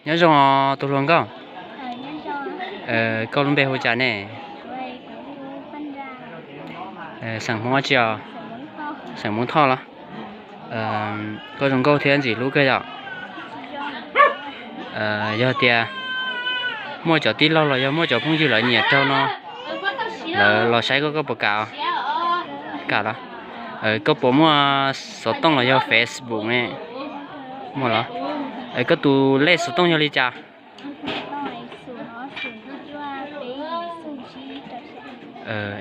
Nyob zoo os tus hluas nkauj. Koj lub npe hu cas ne? Xeem Hmoob tsi os? Xeem Hmoob Thoj los? Koj zoo nkauj thiab ntxim hlub kawg yom. Yog tias muaj cov tij laug los yog muaj cov phooj ywg lawv nyiam raug no, lawv los saib koj, koj puas kam? Kam los? Koj puas muaj xov tooj los yog Facebook ne? Muaj los? Koj tus lej xov tooj yog li cas?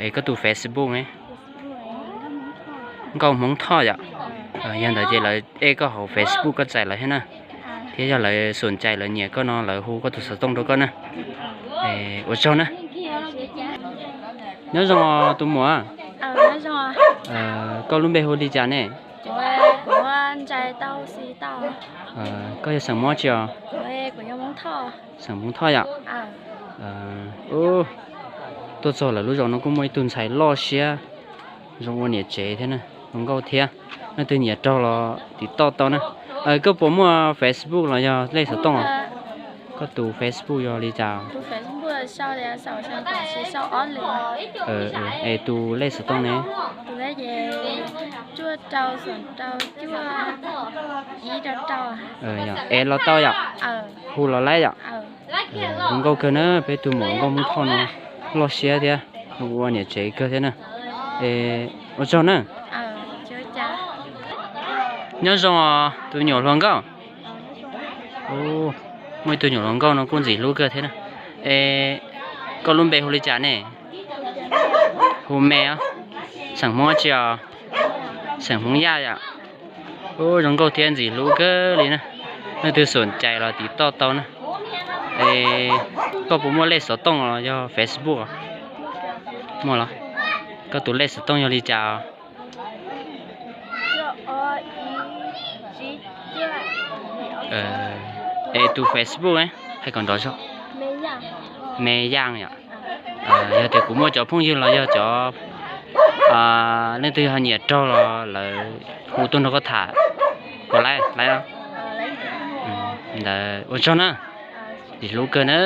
Es koj tus Facebook ne? Nkauj Hmoob Thoj yom. Yog ntawd ces lawv add koj hauv Facebook koj txais lawv thiab na. Thiab yog lawv xum cais lawv nyiam koj no lawv hu koj tus xov tooj rau koj na. Ua tsaug na. Nyob zoo tus muam. Koj lub npe hu li cas ne? Koj yog xeem Hmoob tsi os? Xeem Hmoob Thoj yom. Tuaj txog lawv lub zos no kuj muaj ib tug ntxhais loj siab, zoo ua niam tsev thiab na, zoo nkauj thiab. Leej twg nyiam raug los tiv toj tau na. Koj puas muaj Facebook los yog lej xov tooj? Koj tus Facebook yog li cas? Es tus lej xov tooj ne? Es los tau yom. Hu los laib yom. Zoo nkauj kawg na, peb tus muam nkauj Hmoob Thoj no loj siab thiab, ua niam tsev kawg thiab na. Ua tsaug na. Nyob zoo os tus nyuam hluas nkauj. Muaj ib tug nyuam hluas nkauj no kuj ntxim hlub kawg thiab na. Es koj lub npe hu li cas ne? Hu Me os. Xeem Hmoob tsi os? Xeem Hmoob Yaj yom. Zoo nkauj thiab ntxim hlub kawg li na. Leej twg xum cais los tiv toj tau na. Es koj puas muaj lej xov tooj los yog Facebook? Muaj los? Koj tus lej xov tooj yog li cas? Es tus Facebook hais kom nrov zog. Me Yaj yom. Yog tias kuv muaj cov phooj ywg los yog cov leej twg ho nyiam raug los lawv hu tuaj nrog koj tham, puas laib? Laib. Ntawd ua tsaug na, ntxim hlub kawg na.